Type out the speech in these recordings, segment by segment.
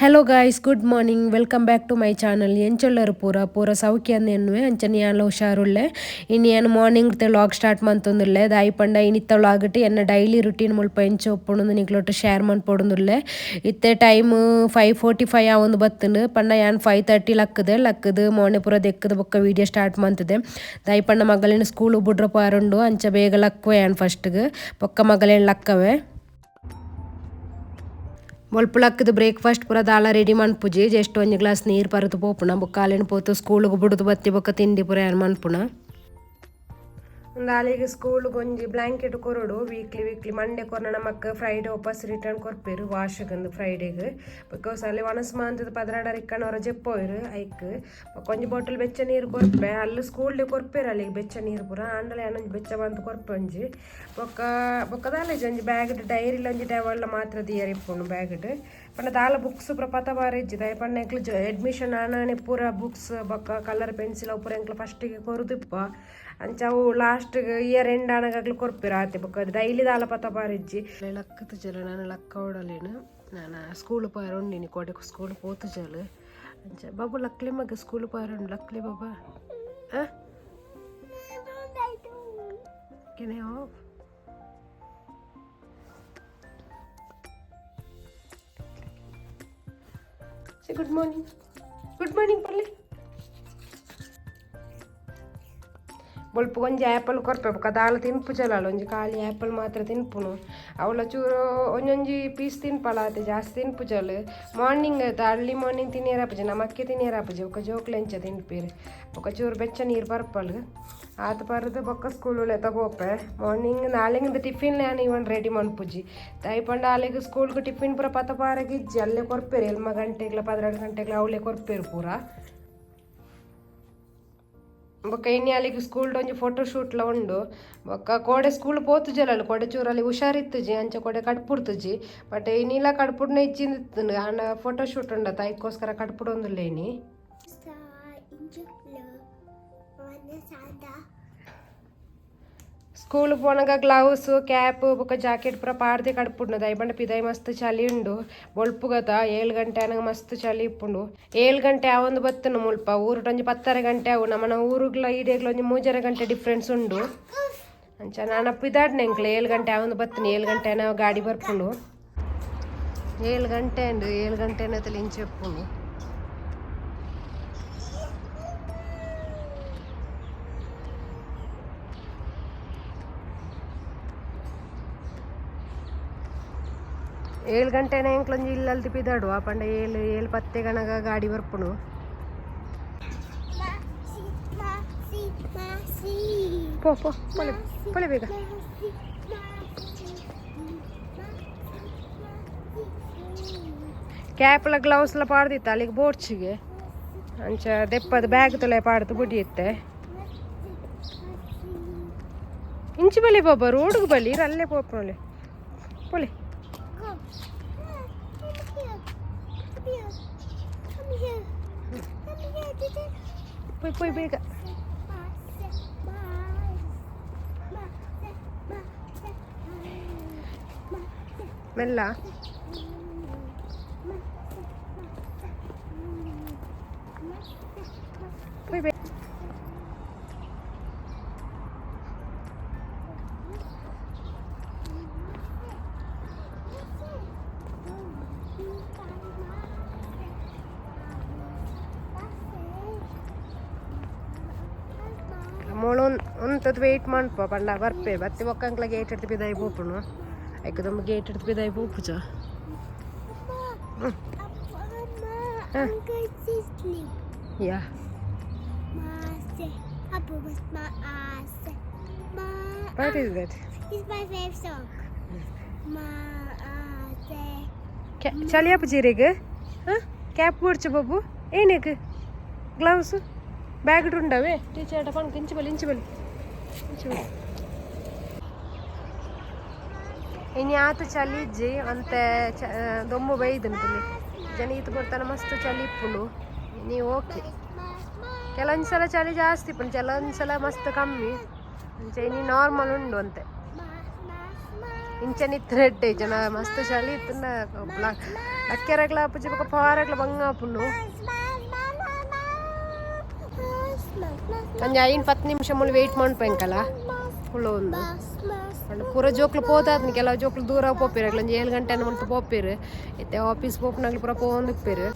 Hello guys, good morning, welcome back to my channel. ಎಂಚೊಲ್ಲರು ಪೂರ ಪೂರ ಸೌಖ್ಯ ಎನ್ನುವೆ ಅಂಚನೆ ಯಾನ್ಲ ಹುಷಾರುಳ್ಳೆ. ಇನಿ ಯಾನ್ ಮಾರ್ನಿಂಗ್ ವ್ಲಾಗ್ ಸ್ಟಾರ್ಟ್ ಮಂತೊಂದುಲ್ಲೆ. ದಾಯಿ ಪಂಡ ಇನಿತ್ತ ವ್ಲಾಗ್ ಎನ್ನ ಡೈಲಿ ರುಟೀನ್ ಮುಲ್ಪ ಎಂಚ ಉಪ್ಪುಂಡು ನಿಕ್ಲೊಟ್ಟು ಶೇರ್ ಮನ್ಪೊಡುಂದುಲ್ಲೆ. ಇತ್ತೆ ಟೈಮ್ 5:45 ಆವೊಂದು ಬತ್ತುಂಡು. ಪಂಡ ಯಾನ್ 5:30 ಲಕ್ಕುದೆ ಲಕ್ಕುದು ಮೋನೆ ಪೂರ ದೆಕ್ಕುದು ಬೊಕ್ಕ ವೀಡಿಯೋ ಸ್ಟಾರ್ಟ್ ಮಂತುದೆ. ದಾಯಿ ಪಂಡ ಮಗಲಿನ ಸ್ಕೂಲ್ ಬುಡ್ರ ಪಾರುಂಡು, ಅಂಚ ಬೇಗ ಲಕ್ಕುವೆ ಯಾನ್ ಫಸ್ಟ್ಗೆ, ಬೊಕ್ಕ ಮಗಲೇನ್ ಲಕ್ಕವೆ. ಬೊಲ್ಪು ಲಕ್ಕುದು ಬ್ರೇಕ್ಫಾಸ್ಟ್ ಪೂರ ದಾಲ ರೆಡಿ ಮನ್ಪುಜಿ, ಜಸ್ಟ್ ಒಂಜಿ ಗ್ಲಾಸ್ ನೀರು ಪರತು ಪೋಪುಣ. ಬೊಕ್ಕ ಅಲೆನ್ ಪೋತು ಸ್ಕೂಲ್ಗೆ ಬುಡುದು ಬತ್ತಿ ಬೊಕ್ಕ ತಿಂಡಿ ಪೂರ ಯಾನ್ ಮನ್ಪುಣ. ಒಂದು ಸ್ಕೂಲ್ಗೆ ಒಂಜಿ ಬ್ಲಾಂಕೆಟ್ ಕೊರೊಡು ವೀಕ್ಲಿ ವೀಕ್ಲಿ. ಮಂಡೆ ಕೊರ್ನ ನಮಕ್ ಫ್ರೈಡೆ ವಾಪಸ್ ರಿಟರ್ನ್ ಕೊರ್ಪೆರು ವಾಶ್ಗಂದು ಫ್ರೈಡೆಗ್. Because ಅಲ್ಲಿ ಒಣಸ್ ಮಾಂತದ ಪದರಾಡರ್ ಇಕ್ಕಣ ಅವರ ಜೆಪ್ಪೋಯ್ರು ಐಕ್. ಬೊಕ್ಕ ಒಂಜಿ ಬಾಟಲ್ ಬೆಚ್ಚ ನೀರು ಕೊರ್ಪೆ. ಅಲ್ಲಿ ಸ್ಕೂಲ್ ಕೊರ್ಪೆರು ಅಲ್ಲಿಗೆ ಬೆಚ್ಚ ನೀರು ಪೂರ. ಆಂಡಲ ಯಾನೊಂಜಿ ಬೆಚ್ಚ ಬಂತು ಕೊರ್ಪೆ ಒಂಜಿ. ಬೊಕ್ಕ ಬೊಕ್ಕ ದಾಲ ಒಂಜಿ ಬ್ಯಾಗ್ ಡೈರಿಲ ಒಂಜಿ ಟವಲ್ ಮಾತ್ರ ದಿಯರ್ ಇಪ್ಪುಂಡು ಬ್ಯಾಗ್ಡ್. ಪಂಡ ದಾಲ ಬುಕ್ಸ್ ಪೂರ ಪತ ಬಾರ ಇಜ್ಜಿ. ದಾಯೆ ಪಂಡ ಎಂಕ್ಲು ಅಡ್ಮಿಷನ್ ಆನಾನೆ ಪೂರ ಬುಕ್ಸ್ ಬೊಕ್ಕ ಕಲರ್ ಪೆನ್ಸಿಲ್ ಅವು ಪೂರ ಎಂಕ್ಲು ಫಸ್ಟಿಗೆ ಕೊರುದಿಪ್ಪ. ಅಂಚ ಅವು ಲಾಸ್ಟ್ ಇಯರ್ ಎಂಡ್ ಆನಗಗ್ಲು ಕೊರ್ಪೆರು ಆತೆ. ಬೊಕ್ಕ ಡೈಲಿ ದಾಲ ಪತ ಬಾರಿಜ್ಜಿ. ಲಕ್ಕದ ಜಲ ನಾನು ಲಕ್ಕ ಓಡಲೇನು, ನಾನು ಸ್ಕೂಲ್ ಪಾರುಂಡಿನಿ, ಕೋಡೆ ಸ್ಕೂಲ್ ಪೋತು ಜಲ. ಅಂಚ ಬಾಬು ಲಕ್ಲಿ ಮಗ ಸ್ಕೂಲ್ ಪಾರುಂಡು ಲಕ್ಲಿ ಬಾಬಾ. Can I off? Say good morning. Good morning, ಪರ್ಲಿ. ಬೊಲ್ಪು ಒಂಜಿ ಆ್ಯಪಲ್ ಕೊರ್ಪೆ. ಬೊಕ್ಕ ದಾಲ ತಿನ್ಪುಜಲಾಲ, ಒಂಜಿ ಖಾಲಿ ಆ್ಯಪಲ್ ಮಾತ್ರ ತಿನ್ಪುನು. ಅವಳ ಚೂರು ಒಂಜೊಂಜಿ ಪೀಸ್ ತಿನ್ಪಲ ಆತೆ, ಜಾಸ್ತಿ ತಿನ್ಪುಜಲ್. ಮಾರ್ನಿಂಗ್ ಆಯ್ತು ಅರ್ಲಿ ಮಾರ್ನಿಂಗ್ ತಿನಿಯರ ಆಪುಜಿ, ನಮಕ್ಕೆ ತಿನಿಯರ ಆಪುಜಿ, ಬೊಕ್ಕ ಜೋಕ್ಲು ಎಂಚ ತಿನ್ಪೇರು. ಬೊಕ್ಕ ಚೂರು ಬೆಚ್ಚ ನೀರು ಪರ್ಪಲ್ ಆತ ಪರ್ದು ಬೊಕ್ಕ ಸ್ಕೂಲ್ ತಗೋಪೆ. ಮಾರ್ನಿಂಗ್ ನಾಳೆಗಿಂದ ಟಿಫಿನ್ ಯಾನ್ ಇವನ್ ರೆಡಿ ಮನ್ಪುಜಿ. ದಾಯಿ ಪಂಡ ಅಲ್ಲಿಗೆ ಸ್ಕೂಲ್ಗೆ ಟಿಫಿನ್ ಪೂರ ಪತ ಪಾರಗೆ ಇಜ್ಜಿ, ಅಲ್ಲೇ ಕೊರ್ಪೇರು. ಎಲ್ಮ ಗಂಟೆಗ್ಲ 12 ಗಂಟೆಗ್ಲ ಅವಳೇ ಕೊರ್ಪೇರು ಪೂರ. ಬೊಕ್ಕ ಇನಿ ಅಲ್ಲಿಗೆ ಸ್ಕೂಲ್ ಒಂಜಿ ಫೋಟೋ ಶೂಟ್ಲ ಉಂಡು. ಬೊಕ್ಕ ಕೋಡೆ ಸ್ಕೂಲ್ ಪೋತುಜಲಲ್ಲ, ಕೋಡೆ ಚೂರಲ್ಲಿ ಹುಷಾರಿತ್ತುಜಿ, ಅಂಚ ಕೋಡೆ ಕಟ್ಪುಡ್ತುಜಿ. ಬಟ್ ಇನಿಲ ಕಡ್ಪುಡ್ನ ಇಜ್ಜಿಂದಿತ್ತು. ಆಂಡ ಫೋಟೋ ಶೂಟ್ ಉಂಡತ, ಐಕ್ಕೋಸ್ಕರ ಕಟ್ಪುಡೊಂದುಲ್ಲ ಇನಿ. ಸ್ಕೂಲ್ ಪೋನಗ ಗ್ಲೌಸ್ ಕ್ಯಾಪ್ ಬೊಕ್ಕ ಜಾಕೆಟ್ ಪೂರ ಪಾಡ್ದೆ ಕಡ್ಪುಡ್ನ. ದಾಯಿ ಪಿದಾಯಿ ಮಸ್ತ್ ಚಳಿ ಉಂಡು. ಬೊಲ್ಪುಗತ 7 ಗಂಟೆ ಆನಗ ಮಸ್ತ್ ಚಳಿ ಇಪ್ಪುಂಡು. 7 ಗಂಟೆ ಆವೊಂದು ಬತ್ತುಂಡು ಮುಲ್ಪ. ಊರುಟು ಒಂಜಿ 10:30 ಗಂಟೆ ಅವು. ನಮ್ಮನ ಊರುಗ್ಲ ಈಡೆಗ್ಲ ಒಂಜಿ 3.5 ಗಂಟೆ ಡಿಫ್ರೆನ್ಸ್ ಉಂಡು. ಅಂಚ ನಾನು ಪಿದಾಡ್ನೆ ಎಂಕ್ಲ 7 ಗಂಟೆ ಆವೊಂದು ಬತ್ತುನಿ. 7 ಗಂಟೆ ಆನ ಗಾಡಿ ಬರ್ಪುಂಡು. 7 ಗಂಟೆ ಉಂಡು. 7 ಗಂಟೆ ಅನ್ನತಲ್ಲಿ ಇಂಚ ಉಪ್ಪುಂಡು. 7 ಗಂಟೆನ ಎಂಕ್ಲೊಂಜಿ ಇಲ್ಲಲ್ತಿ ಪಿದಾಡುವ. ಪಂಡ ಏಳು ಏಳು ಪತ್ತೆ ಗಣಗ ಗಾಡಿ ಬರ್ಪುಂಡು. ಪೋ ಪೋ ಪೊಲೆ ಪೊಲೆ ಬೇಗ. ಕ್ಯಾಪ್ಲ ಗ್ಲೌಸ್ಲ ಪಾಡ್ದಿತ್ತ ಅಲ್ಲಿಗೆ ಬೋರ್ಚಿಗೆ. ಅಂಚ ದೆಪ್ಪದ ಬ್ಯಾಗ್ ತೊಲೆ ಪಾಡ್ದು ಬುಡಿಯುತ್ತೆ. ಇಂಚಿ ಬಲಿ ಬಾಬಾ, ರೋಡ್ಗೆ ಬಲಿ ಅಲ್ಲೇ ಪೋಪುನಲೆ ಪೊಲೆ. ಪೊಯ್ ಪೊಯ್ ಬೇಗ. ಮೆಲ್ಲ. ಪೊಯ್ ಬೇಗ. ಮೋಳು ಒಂತದ್ ವೆಯ್ಟ್ ಮನ್ಪ ಪಂಡ ಬರ್ಪೆ ಬತ್ತಿ ಬೊಕ್ಕ ಗೇಟ್ ಎಡ್ದು ಪಿದಾಯಿ ಪೋಪುನು. ಐಕ್ ದೊಂಬು ಗೇಟ್ ಎಡ್ದು ಪಿದಾಯಿ ಪೋಪುಜ. ಯಾ. What is that? It's my favorite song. ಚಳಿ ಆಪುಜಿ ಕ್ಯಾಪ್ ಬೋಡ್ಚ ಬಾಬು. ಏನಕ್ಕೆ ಗ್ಲೌಸ್ ಬ್ಯಾಗ್ ಉಂಡವೇ ಟೀಚರ್ ಪಂಕ್. ಇಂಚಿ ಬಲಿ, ಇಂಚಿ ಬಲಿ, ಇಂಚಿ ಬಲಿ. ಇನಿ ಆತ ಚಳಿ ಇಜ್ಜಿ ಅಂತೆ, ದೊಂಬು ಬೈದನು ತುಲಿ ಜನ ಈತು ಬರ್ತಾನೆ. ಮಸ್ತ್ ಚಳಿ ಇಪ್ಪುಂಡು. ನೀವು ಓಕೆ. ಕೆಲವೊಂದು ಸಲ ಚಳಿ ಜಾಸ್ತಿ ಇಪ್ಪುಂಡು, ಕೆಲವೊಂದು ಸಲ ಮಸ್ತ್ ಕಮ್ಮಿ. ಅಂಚ ಇನಿ ನಾರ್ಮಲ್ ಉಂಡು ಅಂತೆ. ಇಂಚನ ಇತ್ತು ರೆಡ್ಡೆ ಜನ ಮಸ್ತ್ ಚಳಿ ಇತ್ತು. ಲಕ್ಕೆರಗ್ಲ ಆಪುಜಿ ಬೊಕ ಪಾರಗ್ಲ ಬಂಗ ಆಪುಂಡು. ಒಂಜಿ 5-10 ನಿಮಿಷ ಮುಳು ವೆಯ್ಟ್ ಮನ್ಪೆಂಕಲ ಕುಳ್ಳೊಂದು. ಪಂಡ ಪೂರ ಜೋಕ್ಲು ಪೋತಾತ್ನ, ಕೆಲವು ಜೋಕ್ಲು ದೂರ ಪೋಪೆರ್, ಅಕ್ಲು ಒಂಜಿ 7 ಗಂಟೆ ಮುಲ್ಪ ಪೋಪೆರ್. ಇತ್ತೆ ಆಫೀಸ್ ಪೋಪುನಕ್ಲು ಪೂರ ಪೋವೊಂದಿಪ್ಪೆರ್.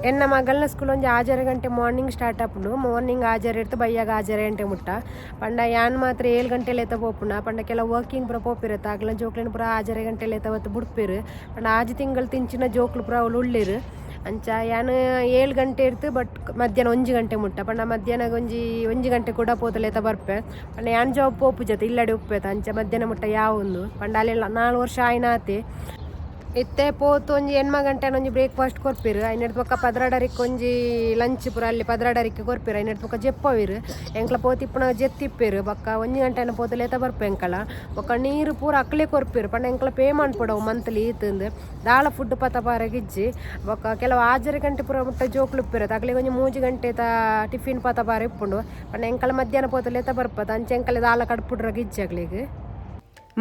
ಎನ್ನ ಮಗಲ್ನ ಸ್ಕೂಲ್ ಒಂಜಿ 6 ಗಂಟೆ ಮಾರ್ನಿಂಗ್ ಸ್ಟಾರ್ಟ್ ಆಪುಂಡು. ಮಾರ್ನಿಂಗ್ 6 ಇರ್ತು ಬಯ್ಯಾಗ 6 ಗಂಟೆ ಮುಟ್ಟ. ಪಂಡ ಯಾನ್ ಮಾತ್ರ 7 ಗಂಟೆ ಲೇತ ಪೋಪುನ. ಪಂಡ ಕೆಲವು ವರ್ಕಿಂಗ್ ಪೂರ ಪೋಪಿರತ್ತ, ಅಗ್ಲ ಜೋಕ್ಲೆನ್ ಪೂರ 6 ಗಂಟೆ ಲೇತ ಬತ್ತು ಬುಡ್ಪೆರ್. ಪಂಡ 6 ತಿಂಗಳು ತಿಂಚಿನ ಜೋಕ್ಲು ಪೂರ ಅವ್ಲು ಉಳ್ಳೇರು. ಅಂಚ ಯಾನ್ 7 ಗಂಟೆ ಇರ್ತು ಬಟ್ ಮಧ್ಯಾಹ್ನ 1 ಗಂಟೆ ಮುಟ್ಟ. ಪಂಡ ಮಧ್ಯಾಹ್ನ ಒಂಜಿ 1 ಗಂಟೆ ಕೂಡ ಪೋತಲೇತ ಬರ್ಪೆ. ಪಂಡ ಯಾನ್ ಜಾಬ್ ಪೋಪು ಜೊತೆ ಇಲ್ಲಡೆ ಉಪ್ಪೇತ. ಅಂಚ ಮಧ್ಯಾಹ್ನ ಮುಟ್ಟ ಯಾವೊಂದು ಪಂಡ ಅಲ್ಲೆಲ್ಲ 4 ವರ್ಷ ಆಯ್ನಾತೆ. ಇತ್ತೆ ಪೋತು ಒಂಜಿ 8 ಗಂಟೆ ಒಂಜಿ ಬ್ರೇಕ್ಫಾಸ್ಟ್ ಕೊರ್ಪೆರ್. ಐನೆಡ್ದ್ ಬೊಕ್ಕ 12:30ಕ್ ಒಂಜಿ ಲಂಚ್ ಪೂರ ಅಲ್ಲಿ 12:30ಕ್ ಕೊರ್ಪೆರ್. ಐನೆಡ್ದ್ ಬೊಕ್ಕ ಜೆಪ್ಪವಿರು. ಎಂಕ್ಲ ಪೋತಿಪ್ಪುನ ಜೆತ್ತಿಪ್ಪೆರ್. ಬೊಕ್ಕ 1 ಗಂಟೆನ ಪೋತಲೇತ ಬರ್ಪೆ ಎಂಕಲ. ಬೊಕ್ಕ ನೀರು ಪೂರ ಅಕ್ಲೆ ಕೊರ್ಪೆರ್. ಪಂಡ ಎಂಕ್ಲ ಪೇ ಮನ್ಪೊಡವು ಮಂತ್ಲಿ ಈತಂದು. ದಾಳ ಫುಡ್ ಪತ ಪಾರಗಿಜ್ಜಿ. ಬೊಕ್ಕ ಕೆಲವು 6 ಗಂಟೆ ಪೂರ ಮುಟ್ಟ ಜೋಕ್ಲು ಇಪ್ಪೆರ್. ಅಕ್ಲೆಗ್ ಒಂಜಿ 3 ಗಂಟೆ ತ ಟಿಫಿನ್ ಪತ ಪಾರ ಇಪ್ಪುಂಡು. ಪಂಡ ಎಂಕಲ ಮಧ್ಯಾಹ್ನ ಪೋತಲೇತ ಬರ್ಪದ. ಅಂಚ ಎಂಕಲ ದಾಲ ಕಡ್ಪುಡ್ರಗಿಜ್ಜಿ ಅಕ್ಲೆಗ್.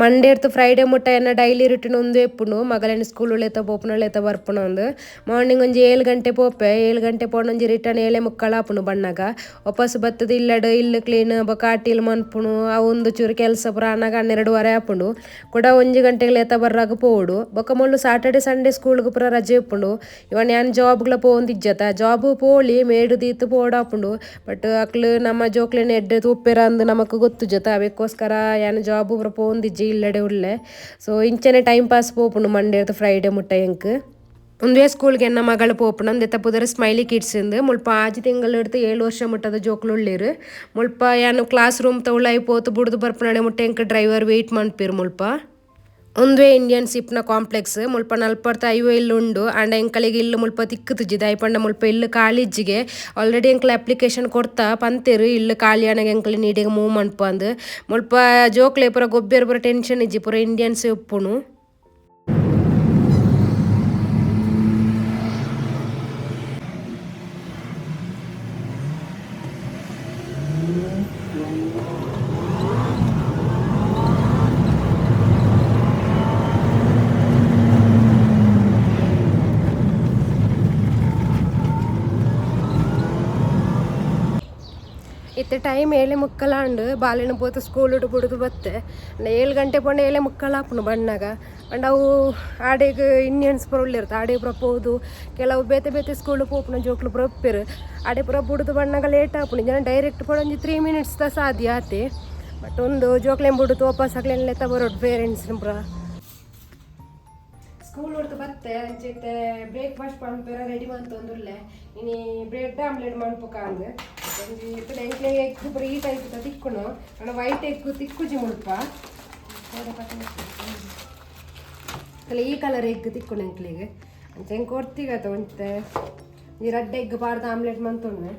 ಮಂಡೇ ಇರ್ತು ಫ್ರೈಡೇ ಮುಟ್ಟ ಎನ್ನ ಡೈಲಿ ರುಟೀನ್ ಒಂದು ಎಪ್ಪುಂಡು. ಮಗಲೆನ ಸ್ಕೂಲ್ ಲೇತ ಪೋಪುನ ಲೇತ ಬರ್ಪುನ ಒಂದು. ಮಾರ್ನಿಂಗ್ ಒಂಜಿ 7 ಗಂಟೆ ಪೋಪೆ. 7 ಗಂಟೆ ಪೋಣ ಒಂಜಿ ರಿಟರ್ನ್ 7:45 ಆಪುಂಡು ಬಣ್ಣಗ. ವಾಪಸ್ ಬತ್ತದ ಇಲ್ಲಡ್ ಇಲ್ಲು ಕ್ಲೀನ್ ಬೊಕ್ಕ ಆಟಿಲ್ ಮನ್ಪುನು ಅವು ಒಂದು ಚೂರು ಕೆಲಸ ಪೂರ ಆನಾಗ 12:30 ಆಪುಂಡು. ಕುಡ 1 ಗಂಟೆಗೆ ಲೇತ ಬರ್ರಾಗ ಪೋವೊಡು. ಬೊಕ್ಕ ಮೊಲ್ಲು ಸಾಟರ್ಡೆ ಸಂಡೇ ಸ್ಕೂಲ್ಗೆ ಪೂರ ರಜೆ ಇಪ್ಪುಂಡು. ಇವನ್ ಯಾನ್ ಜಾಬ್ಗ್ಲ ಪೋವೊಂದಿಜ್ಜತ. ಜಾಬ್ ಪೋಲಿ ಮೇಡು ದೀತ್ ಪೋಡಾಪುಂಡು. ಬಟ್ ಅಕ್ಲು ನಮ್ಮ ಜೋಕ್ಲೆನ ಎಡ್ಡೆ ತೂಪೆರ ಅಂದ್ ನಮಕ್ ಗೊತ್ತು ಜತ. ಅವೆಕ್ಕೋಸ್ಕರ ಯಾನ್ ಜಾಬ್ ಪೂರ ಪೋವೊಂದಿಜ್ಜಿ, ಇಲ್ಲಡೆ ಉಲ್ಲೆ. ಸೊ ಇಂಚನೆ ಟೈಮ್ ಪಾಸ್ ಪೋಪುಂಡು ಮಂಡೇ ಫ್ರೈಡೇ ಮುಟ್ಟ ಎಂಕ್. ಒಂದುವೇ ಸ್ಕೂಲ್ಗೆ ಎನ್ನ ಮಗಳು ಪೋಪುಂಡು. ಅಂದೆತ್ತ ಪುದರ್ ಸ್ಮೈಲಿ ಕಿಡ್ಸ್ ಇಂದು. ಮುಲ್ಪ 6 ತಿಂಗಳು ಹಿಡ್ದು 7 ವರ್ಷ ಮುಟ್ಟದ ಜೋಕ್ಲು ಉಳ್ಳೇರು. ಮುಲ್ಪ ಯಾನು ಕ್ಲಾಸ್ ರೂಮ್ ತೌಳಾಯಿ ಪೋತು ಬುಡ್ದು ಬರ್ಪುನಡೆ ಮುಟ್ಟ ಎಂಕ್ ಡ್ರೈವರ್ ವೆಯ್ಟ್ ಮನ್ಪೆರ್ ಮುಲ್ಪ. ಒಂದುವೇ ಇಂಡಿಯನ್ ಸಿಪ್ನ ಕಾಂಪ್ಲೆಕ್ಸ್. ಮುಲ್ಪ 40-50 ಇಲ್ಲು ಉಂಡು. ಆಂಡ ಎಂಕಲಿಗೆ ಇಲ್ಲು ಮುಲ್ಪ ತಿಕ್ಕುತುಜಿ. ದಾಯಿ ಪಂಡ ಮುಲ್ಪ ಇಲ್ಲು ಖಾಲಿ ಇಜ್ಜಿಗೆ. ಆಲ್ರೆಡಿ ಎಂಕಲ್ ಅಪ್ಲಿಕೇಶನ್ ಕೊಡ್ತಾ ಪಂತೇರು ಇಲ್ಲು ಖಾಲಿ ಆನಗ ಎಂಕಲ್ ನೀಡಿಗೆ ಮೂವ್ ಮನ್ಪ ಅಂದ್. ಮುಲ್ಪ ಜೋಕ್ಲೆ ಪೂರ ಗೊಬ್ಬೆರ್ ಪೂರ ಟೆನ್ಷನ್ ಇಜ್ಜಿ, ಪೂರ ಇಂಡಿಯನ್ಸ್ ಉಪ್ಪುನು. ಇತ್ತೆ ಟೈಮ್ 7:45 ಆಂಡ್. ಬಾಲೆನ ಪೋತು ಸ್ಕೂಲ್ ಬುಡುದು ಬತ್ತೆ. 7 ಗಂಟೆ ಪೋಂಡ 7:45 ಆಪುಂಡು ಬಣ್ಣಗ. ಪಂಡ ಅವು ಆಡೆಗ್ ಇಂಡಿಯನ್ಸ್ ಪೂರ ಉಳ್ಳಿರ್ತ ಆಡೆ ಪೂರ ಪೋದು ಕೆಲವು ಬೇತೆ ಬೇತೆ ಸ್ಕೂಲ್ ಪೋಪುನ ಜೋಕ್ಲು ಪೂರ ಉಪ್ಪೆರ್. ಆಡೆ ಪೂರ ಬುಡುದು ಬಣ್ಣಗ ಲೇಟ್ ಆಪುಂಡು. ಜನ ಡೈರೆಕ್ಟ್ ಪೋಡ ಒಂಜಿ 3 ಮಿನಿಟ್ಸ್ ದ ಸಾಧ್ಯ ಆತೆ. ಬಟ್ ಒಂದು ಜೋಕ್ಲೆನ್ ಬುಡುದು ವಾಪಸ್ ಅಕ್ಲೆನ್ ಲೆತ್ತ ಬರೋಡು ಪೇರೆಂಟ್ಸ್ ಪೂರ. ಸ್ಕೂಲ್ ಹೊಡ್ದು ಬತ್ತೆ. ಅಂಚೆ ಬ್ರೇಕ್ಫಾಸ್ಟ್ ಪನ್ಪೆರ ರೆಡಿ ಮಂತೊಂದುಲ್ಲೆ. ಇನಿ ಬ್ರೆಡ್ ಆಮ್ಲೆಟ್ ಮನ್ಪುಕ ಅಂದ್. ಒಂಜಿ ಇತ್ತೆ ಎಂಕ್ಲೆ ಎಗ್ ಪೂರ ಈ ಟೈಪ್ ತಿಕ್ಕುನು. ಪಂಡ ವೈಟ್ ಎಗ್ ತಿಕ್ಕುಜಿ ಮುಲ್ಪ. ಅಲ್ಲ ಈ ಕಲರ್ ಎಗ್ ತಿಕ್ಕುನು ಎಂಕ್ಲೆಗ್. ಅಂಚ ಎಂಕ್ ಒರ್ತಿಗತ ಒಂತೆ ಈ ರಡ್ಡ್ ಎಗ್ ಪಾಡ್ದ್ ಆಮ್ಲೆಟ್ ಮಂತೊಂಡೆ.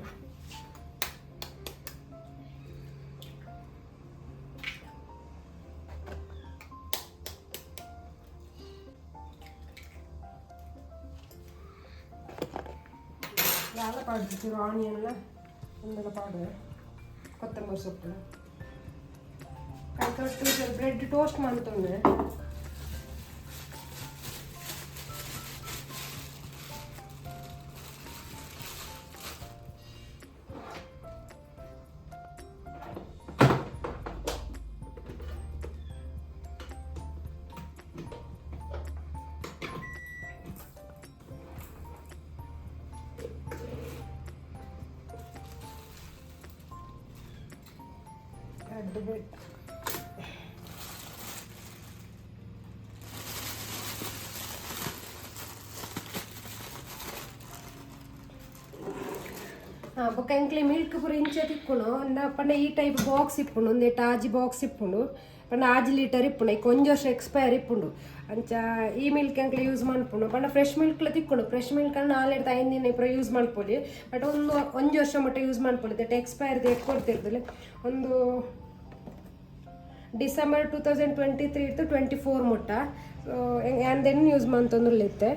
ದಾಲ ಪಾಡ್ದು ಚೂರು ಆನಿಯನ್ಲ ಒಂದೆಲ್ಲ ಪಾಡು ಕೊತ್ತಂಬರಿ ಸೊಪ್ಪು ಕೈತೊಟ್ಟು ಬ್ರೆಡ್ ಟೋಸ್ಟ್ ಮಂತೊಂಡೆ. ರಡ್ಡ್ ಬ್ರೆಡ್ ಬೊಕ್ಕ ಎಂಕ್ಲೆ ಮಿಲ್ಕ್ ಪೂರ ಇಂಚ ತಿಕ್ಕುನು. ಪಂಡ ಈ ಟೈಪ್ ಬಾಕ್ಸ್ ಇಪ್ಪುಂಡು. ಒಂದೆಟ್ 6 ಬಾಕ್ಸ್ ಇಪ್ಪುಂಡು. ಪಂಡ 6 ಲೀಟರ್ ಇಪ್ಪುಂಡು. ಐಕ್ ಒಂಜಿ ವರ್ಷ ಎಕ್ಸ್ಪೈರ್ ಇಪ್ಪುಂಡು. ಅಂಚ ಈ ಮಿಲ್ಕ್ ಎಂಕ್ಲೆ ಯೂಸ್ ಮನ್ಪುಂಡು. ಪಂಡ ಫ್ರೆಶ್ ಮಿಲ್ಕ್ಲ ತಿಕ್ಕುಂಡು. ಫ್ರೆಶ್ ಮಿಲ್ಕ್ 4-5 ದಿನ ಪೂರ ಯೂಸ್ ಮನ್ಪೊಲಿ. ಬಟ್ ಒಂದು ಒಂಜಿ ವರ್ಷ ಮುಟ್ಟ ಯೂಸ್ ಮನ್ಪೊಲಿ. That expire date ಕೊಡ್ತಿರ್ದಿಲ್ಲ. ಒಂದು ಡಿಸೆಂಬರ್ 2023 ಇತ್ತು 24 ಮುಟ್ಟ. ಸೊ ಯಾನ್ then use ಮಂತೊಂದುಲ್ಲೆತ್ತೆ.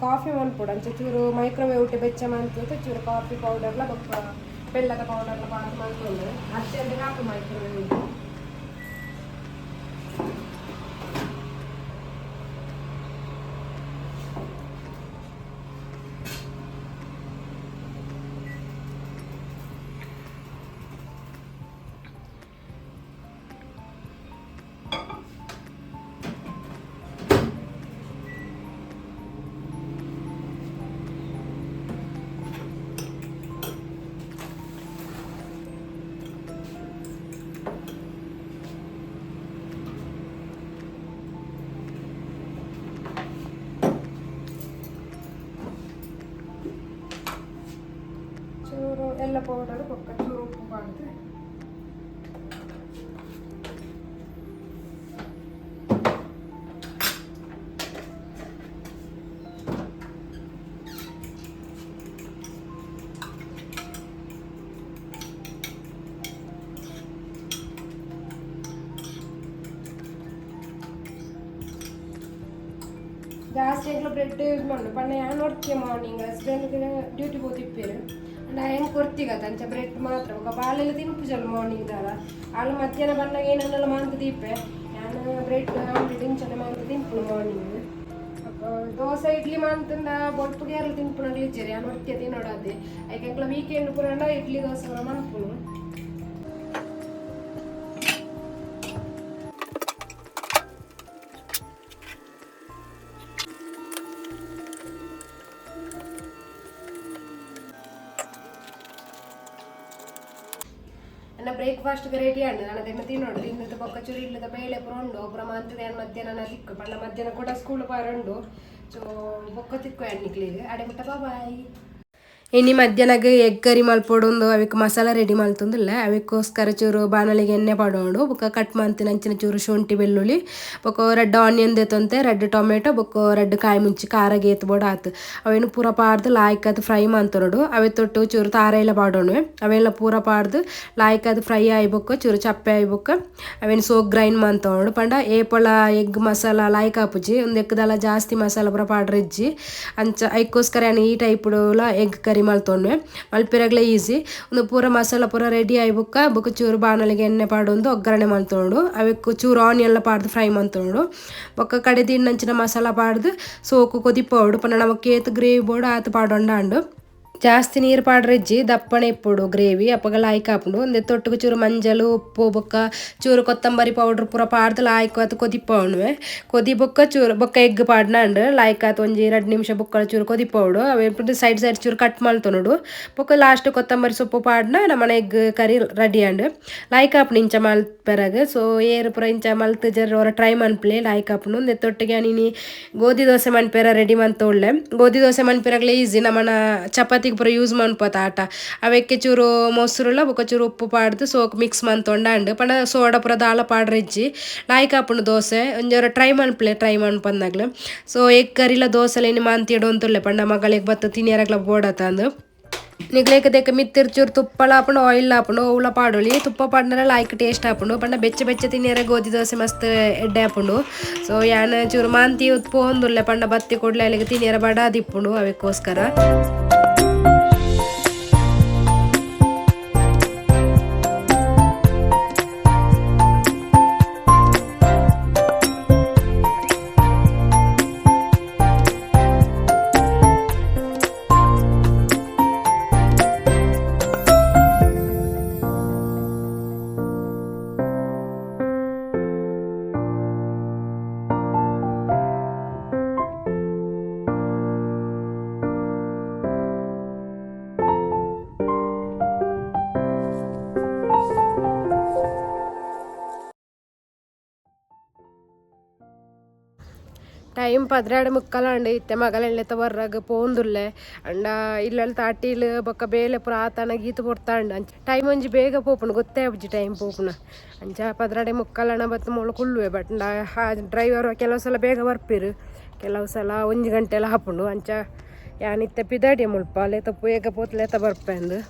ಕಾಫಿ ಮನ್ಪೊಡು. ಅಂಚ ಚೂರು ಮೈಕ್ರೋವೇವ್ ಬೆಚ್ಚ ಮಂತುದು ಚೂರು ಕಾಫಿ ಪೌಡರ್ಲ ಬೊಕ್ಕ ಬೆಲ್ಲದ ಪೌಡರ್ಲ ಪಾಡ್ದ್ ಮಂತೊಂದು ಅರ್ಜೆಂಟ್ ಹಾಕು ಮೈಕ್ರೋವೇವ್. ಜಾಸ್ತಿ ಎಂಕ್ಲ ಬ್ರೆಡ್ ಯೂಸ್ ಮಾಡು ಪಂಡ ಯಾನ್ ಒರ್ತಿ morning husband duty ಪೋತಿಪ್ಪೇರು and ಹೆಂಗೆ ಕೊರ್ತಿಗತ್ತ ಅಂಚ ಬ್ರೆಡ್ ಮಾತ್ರ ಬೊಕ ಬಾಲೆಲ್ಲ ತಿನ್ಪುಜಲ್ ಮಾರ್ನಿಂಗ್ ದಾಲ ಆಳು ಮಧ್ಯಾಹ್ನ ಬನ್ನಾಗ ಏನನ್ನೆಲ್ಲ ಮಾಂತ ದೀಪೆ ಯಾನ್ ಬ್ರೆಡ್ ಆಮ್ಲೆಟ್ ಇಂಚನೆ ಮಾಂತ ತಿನ್ಪುನು ಮಾರ್ನಿಂಗ್. ದೋಸೆ ಇಡ್ಲಿ ಮಾಂತಂದ ಬೊಲ್ಪುಗೆ ಯಾರ್ಲ ತಿನ್ಪುನಗ್ಲು ಇಜ್ಜೆರ್ ಯಾನ್ ಒರ್ತಿ ತಿನ್ನೋಡಾತೆ ಐಕ್ ಎಂಕ್ಲ ವೀಕೆಂಡ್ ಪೂರ ಇಡ್ಲಿ ದೋಸೆ ಪೂರ ಮನ್ಪುನು. ಎನ್ನ ಬ್ರೇಕ್ಫಾಸ್ಟ್ ರೆಡಿ ಆಂಡ್ ನಾನು ಅದನ್ನು ತಿನ್ನೋಡು ತಿನ್ನದು ಬೊಕ್ಕ ಚೂರು ಇಲ್ಲದ ಬೇಳೆ ಪೂರ ಉಂಡು ಪೂರ ಮಾಂತದ ಯಾನ್ ಮಧ್ಯಾಹ್ನ ತಿಕ್ಕು ಪಂಡ ಮಧ್ಯಾಹ್ನ ಕೂಡ ಸ್ಕೂಲ್ ಪಾರ ಉಂಡು ಸೊ ಬೊಕ್ಕ ತಿಕ್ಕು ಯಾನ್ ಅಡೆ ಮುಟ್ಟ ಬಾಯ್. ಇನಿ ಮಧ್ಯಾಹ್ನಗ್ ಎಗ್ ಕರಿ ಮಲ್ಪೊಡುಂದು ಅವಿಕ್ ಮಸಾಲ ರೆಡಿ ಮಲ್ತೊಂದುಲ್ಲೆ ಅವಿಕ್ಕೋಸ್ಕರ ಚೂರು ಬಾಣಲಿಗೆ ಎಣ್ಣೆ ಪಾಡೋಡು ಬೊಕ್ಕ ಕಟ್ ಮಂತಿನ ಅಂಚಿನ ಚೂರು ಶುಂಠಿ ಬೆಳ್ಳುಳ್ಳಿ ಬೊಕ್ಕ ರೆಡ್ ಆನಿಯನ್ ದೆತ್ತೊಂತೆ ರೆಡ್ ಟೊಮೆಟೊ ಬೊಕ್ಕ ರೆಡ್ ಕಾಯಿ ಮುಂಚಿ ಖಾರಗ್ ಏತ್ ಬೋಡು ಆತು ಅವೆನ್ ಪೂರ ಪಾಡ್ದು ಲಾಯ್ಕ್ ಫ್ರೈ ಮಂತೊನೊಡು ಅವೆತೊಟ್ಟು ಚೂರು ತಾರೆಲ ಪಾಡೋಣು ಅವೆಲ್ಲ ಪೂರ ಪಾಡ್ದು ಲಾಯ್ಕ್ ಫ್ರೈ ಆಯಿ ಬೊಕ್ಕ ಚೂರು ಚಪ್ಪೆ ಆಯಿ ಬೊಕ್ಕ ಅವೆನ್ ಸೋಕ್ ಗ್ರೈಂಡ್ ಮಂತೊನೊಡು ಪಂಡ ಏಪೊಳ ಎಗ್ ಮಸಾಲ ಲಾಯ್ಕ್ ಆಪುಜಿ ಉಂದೆಕ್ ದಾಲ ಜಾಸ್ತಿ ಮಸಾಲ ಪೂರ ಪಾಡ್ರೆ ಇಜ್ಜಿ ಅಂಚ ಐಕ್ಕೋಸ್ಕರ ಯಾನ್ ಈ ಟೈಪುಡುಲ ಎಗ್ ಕರಿ ಮಲ್ತೊನ್ವೆ ಮಲ್ಪಿರಗ್ಲ ಈಸಿ ಉಂದು ಪೂರ ಮಸಾಲ ಪೂರ ರೆಡಿ ಆಯಿ ಬೊಕ್ಕ ಬೊಕ್ಕ ಚೂರು ಬಾಣಲಿಗೆ ಎಣ್ಣೆ ಪಾಡೊಂದು ಒಗ್ಗರಣೆ ಮಲ್ತೊನೊಡು ಅವೆಕ್ ಚೂರು ಆನಿಯನ್ ಲ ಪಾಡ್ದು ಫ್ರೈ ಮಲ್ತೊನೊಡು ಬೊಕ್ಕ ಕಡೆ ದಿನ್ನಂಚಿನ ಮಸಾಲ ಪಾಡ್ದು ಸೋಕು ಕೊದಿಪೊಡು ಪಂಡ ನಮಕ್ ಏತ್ ಗ್ರೇವಿ ಬೋಡು ಆತ್ ಪಾಡೊಂಡಾಂಡ್ ಜಾಸ್ತಿ ನೀರು ಪಾಡ್ರೆ ಇಜ್ಜಿ ದಪ್ಪನೆ ಇಪ್ಪೊಡು ಗ್ರೇವಿ ಅಪಗ ಲಾಯ್ಕ್ ಆಪುಂಡು ಉಂದೆ ತೊಟ್ಟುಗು ಚೂರು ಮಂಜಲು ಉಪ್ಪು ಬೊಕ್ಕ ಚೂರು ಕೊತ್ತಂಬರಿ ಪೌಡರ್ ಪೂರ ಪಾಡ್ದು ಲಾಯ್ಕ್ ಆತ್ ಕೊದಿಪೊನುವೆ ಕೊದಿ ಬೊಕ್ಕ ಚೂರು ಬೊಕ್ಕ ಎಗ್ ಪಾಡ್ನಾಂಡ್ ಲಾಯ್ಕ್ ಆತ್ ಒಂಜಿ ರಡ್ಡ್ ನಿಮಿಷ ಬೊಕ್ಕ ಚೂರು ಕೊದಿಪೊಡು ಅವೆ ಸೈಡ್ ಸೈಡ್ ಚೂರು ಕಟ್ ಮಲ್ತೊನೊಡು ಬೊಕ್ಕ ಲಾಸ್ಟ್ ಕೊತ್ತಂಬರಿ ಸೊಪ್ಪು ಪಾಡ್ನ ನಮನ egg curry ready and ಲಾಯ್ಕ್ ಆಪುಂಡು ಇಂಚ ಮಲ್ಪೆರಗ್ ಸೊ ಏರ್ ಪೂರ ಇಂಚ ಮಲ್ತ್ ಜರ್ ಒರ ಟ್ರೈ ಮನ್ಪುಲೆ ಲಾಯ್ಕ್ ಆಪುಂಡು ಉಂದೆ ತೊಟ್ಟಿಗೆ ಯಾನ್ ಇನಿ ಗೋಧಿ ದೋಸೆ ಮನ್ಪೆರ ರೆಡಿ ಮಂತೊಳ್ಳೆ. ಗೋಧಿ ದೋಸೆ ಮನ್ಪೆರಗ್ಲ ಈಸಿ ನಮನ ಚಪಾತಿ ಪೂರ ಯೂಸ್ ಮನ್ಪತ ಆಟ ಅವೆಕ್ಕೆ ಚೂರು ಮೊಸರುಲ ಬೊಕ್ಕ ಚೂರು ಉಪ್ಪು ಪಾಡ್ದು ಸೋಕ್ ಮಿಕ್ಸ್ ಮಂತೊಂಡಾಂಡ್ ಪಂಡ ಸೋಡ ಪೂರ ದಾಲ ಪಾಡ್ರೆ ಇಜ್ಜಿ ಲಾಯ್ಕ್ ಆಪುಂಡು ದೋಸೆ ಒಂಜಿ ಟ್ರೈ ಮನ್ಪುಲೆ ಟ್ರೈ ಮನ್ಪಂದಾಗ್ಲ. ಸೊ ಎಗ್ ಕರಿಲ ದೋಸೆಲ ಇನಿ ಮಾಂತಿಡೊಂತುಲ್ಲೆ ಪಂಡ ಮಗಳಿಗೆ ಬತ್ತ ತಿನಿಯರಗ್ಲ ಬೋಡಾತಂದು. ನಿಗ್ಲೇಕ ದೇಕ ಮಿತ್ತಿರ್ ಚೂರು ತುಪ್ಪಲ ಆಪುಂಡು ಆಯಿಲ್ ಆಪುಂಡು ಒವ್ಲ ಪಾಡೊಲಿ ತುಪ್ಪ ಪಾಡ್ನಲ ಲಾಯ್ಕ್ ಟೇಸ್ಟ್ ಆಪುಂಡು ಪಂಡ ಬೆಚ್ಚ ಬೆಚ್ಚ ತಿನಿಯರ ಗೋಧಿ ದೋಸೆ ಮಸ್ತ್ ಎಡ್ಡೆ ಆಪುಂಡು. ಸೊ ಯಾನ್ ಚೂರು ಮಾಂತಿ ಪೋವೊಂದುಲ್ಲೆ ಪಂಡ ಬತ್ತಿ ಕೊಡ್ಲೆ ಅಲ್ಲಿಗೆ ತಿನಿಯರ ಬಡಾದಿಪ್ಪುಂಡು ಅವೆಕ್ಕೋಸ್ಕರ. ಟೈಮ್ 12:45 ಅಂಡ್ ಇತ್ತೆ ಮಗಲೆಲ್ಲೆತ್ತ ಬರ್ರಗ್ ಪೋಂದುಲ್ಲೆ ಅಂಡ ಇಲ್ಲಲ್ ತಾಟೀಲ್ ಬೊಕ್ಕ ಬೇಲೆ ಪೂರ ಆತನ ಗೀತ ಪೊರ್ತಾಂಡ್ ಅಂಚ ಟೈಮ್ ಒಂಜಿ ಬೇಗ ಪೋಪುಂಡು ಗೊತ್ತೇ ಆಪುಜಿ ಟೈಮ್ ಪೋಪುನ ಅಂಚ 12:45 ಅಣ ಬತ್ತ್ ಮೂಲು ಕುಲ್ಲುವೆ ಬಟ್ ಡ್ರೈವರ್ ಕೆಲವು ಸಲ ಬೇಗ ಬರ್ಪೆರ್ ಕೆಲವು ಸಲ 1 ಗಂಟೆಲ ಆಪುಂಡು ಅಂಚ ಯಾನ್ ಇತ್ತೆ ಪಿದಾಡಿಯ ಮುಲ್ಪ ಲೇತ ಬೇಗ ಪೋತ್ ಲೇತ ಬರ್ಪೆಂದು.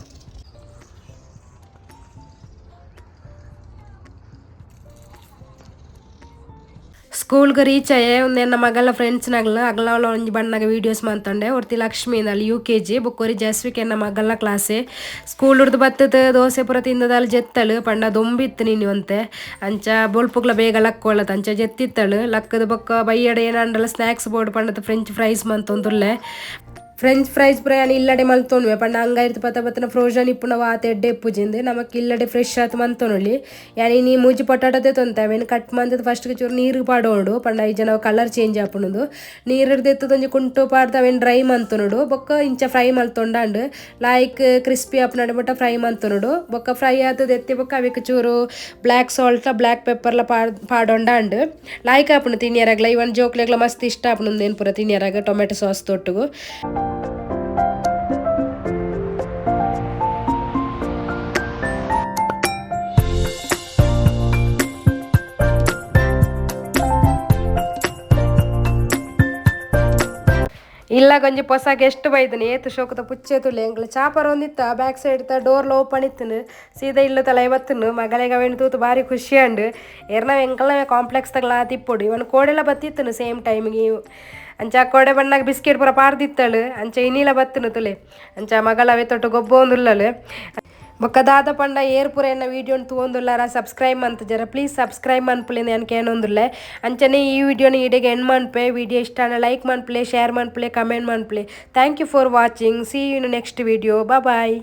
ಸ್ಕೂಲ್ಗೆ ರೀಚ್ ಆಯೆ ಒಂದು ಎನ್ನ ಮಗಳ ಫ್ರೆಂಡ್ಸ್ನಾಗ್ಲ ಅಗಲ ಒಂಜಿ ಬಣ್ಣಗ ವೀಡಿಯೋಸ್ ಮಂತೊಂಡೆ ಒರ್ತಿ ಲಕ್ಷ್ಮಿ ಅಲ್ಲಿ UKG ಬೊಕ್ಕೊರಿ ಜಸ್ವಿಕ್ ಎನ್ನ ಮಗಳ ಕ್ಲಾಸೆ ಸ್ಕೂಲ್ ಉರ್ದು ಬತ್ತದ ದೋಸೆ ಪೂರ ತಿಂದದಾಲ್ ಜೆತ್ತಳು ಪಂಡ ದೊಂಬಿತ್ತು ನೀನು ಅಂತೆ ಅಂಚ ಬೊಲ್ಪುಗ್ಲ ಬೇಗ ಲಕ್ಕೊಳ್ಳತ್ ಅಂಚ ಜೆತ್ತಿತ್ತಳು ಲಕ್ಕದ ಬೊಕ್ಕ ಬೈಯಡ ಏನಂಡಲ ಸ್ನ್ಯಾಕ್ಸ್ ಬೋರ್ಡ್ ಪಂಡದ ಫ್ರೆಂಚ್ ಫ್ರೈಸ್ ಮಂತೊಂದುಲ್ಲೆ. ಫ್ರೆಂಚ್ ಫ್ರೈಸ್ ಪೂರ ಯಾನ್ ಇಲ್ಲಡೆ ಮಲ್ತೊನುವೆ ಪಂಡ ಅಂಗೈರ್ದ್ ಪತ ಬತ್ತನ ಫ್ರೋಜನ್ ಇಪ್ಪುನ ವಾತ ಎಡ್ಡೆ ಇಪ್ಪುಜಿಂದ್ ನಮಕ್ ಇಲ್ಲಡೆ ಫ್ರೆಶ್ ಆತ್ ಮಂತೊನೊಲಿ. ಯಾನ್ ಇನಿ ಮೂಜಿ ಪೊಟಾಟೊ ದೆತ್ತೊಂತೆ ಅವೆನ್ ಕಟ್ ಮಂತುದು ಫಸ್ಟ್ ಚೂರು ನೀರು ಪಾಡೊಡು ಪಂಡ ಇಜ್ಜನ ಕಲರ್ ಚೇಂಜ್ ಆಪುಂಡು ನೀರು ದೆತ್ತುದು ಒಂಜಿ ಕುಂಟು ಪಾಡ್ದು ಅವೆನ್ ಡ್ರೈ ಮಂತೊನೊಡು ಬೊಕ್ಕ ಇಂಚ ಫ್ರೈ ಮಲ್ತೊಂಡಾಂಡ್ ಲಾಯ್ಕ್ ಕ್ರಿಸ್ಪಿ ಆಪುನಡೆ ಮುಟ್ಟ ಫ್ರೈ ಮಂತೊನೊಡು ಬೊಕ್ಕ ಫ್ರೈ ಆತ್ ದೆತ್ತಿ ಬೊಕ್ಕ ಅವೆಕ್ ಚೂರು black salt black ಪೆಪ್ಪರ್ಲ ಪಾಡೊಂಡಾಂಡ್ ಲಾಯ್ಕ್ ಆಪುಂಡು ತಿನಿಯರಗ್ಲ ಇವನ್ ಜೋಕ್ಲೆಗ್ಲ ಮಸ್ತ್ ಇಷ್ಟ ಆಪುಂಡು ಉಂದೆನ್ ಪೂರ ತಿನಿಯರಗ್ ಟೊಮೆಟೊ ಸಾಸ್ ತೊಟ್ಟುಗು. ಇಲ್ಲ ಗೊಂಜಿ ಪೊಸ ಗೆಸ್ಟ್ ಬೈದನಿ ಏತ್ ಶೋಕದ ಪುಚ್ಚೆ ತುಲೆ. ಎಂಕ್ಲ ಚಾಪರ್ ಒಂದಿತ್ತ ಬ್ಯಾಕ್ ಸೈಡ್ ತ ಡೋರ್ ಓಪನ್ ಇತ್ತನು. ಸೀದಾ ಇಲ್ಲ ತಲೆ ಬತ್ತನು. ಮಗಲೆಗ್ ಅವೆನ್ ತೂತು ಬಾರಿ ಖುಷಿ ಅಂಡ್. ಎರ್ನ ಎಂಕಲ್ನ ಕಾಂಪ್ಲೆಕ್ಸ್ ತಗಲ ತಿಪ್ಪೊಡು. ಇವನ್ ಕೋಡೆಲ ಬತ್ತಿತ್ತನು ಸೇಮ್ ಟೈಮ್ಗೆ. ಅಂಚ ಕೋಡೆ ಬಣ್ಣಾಗ ಬಿಸ್ಕೆಟ್ ಪೂರ ಪಾರ್ದಿತ್ತಳು. ಅಂಚ ಇನಿಲ ಬತ್ತನು ತುಲೆ. ಅಂಚ ಮಗಳ ಅವೆ ತೊಟ್ಟು ಗೊಬ್ಬೊಂದುಲ್ಲಳು. ಬೊಕ್ಕ ದಾದ ಪಂಡ ಏರ್ ಪೂರ ಎನ್ನ ವೀಡಿಯೋನ್ ತೂವೊಂದುಲ್ಲಾರ ಸಬ್ಸ್ಕ್ರೈಬ್ ಮಂತುಜರ ಪ್ಲೀಸ್ ಸಬ್ಸ್ಕ್ರೈಬ್ ಮನ್ಪುಲೆ ಯಾನ್ ಕೇನೊಂದುಲ್ಲೆ. ಅಂಚನೆ ಈ ವಿಡಿಯೋನ ಇಡೆಗೆ ಎಂಡ್ ಮನ್ಪೆ. ವಿಡಿಯೋ ಇಷ್ಟ ಆಂಡ ಲೈಕ್ ಮನ್ಪುಲೆ, ಶೇರ್ ಮನ್ಪುಲೆ, ಕಮೆಂಟ್ ಮನ್ಪುಲೆ. Thank you for watching. See you in next video. Bye.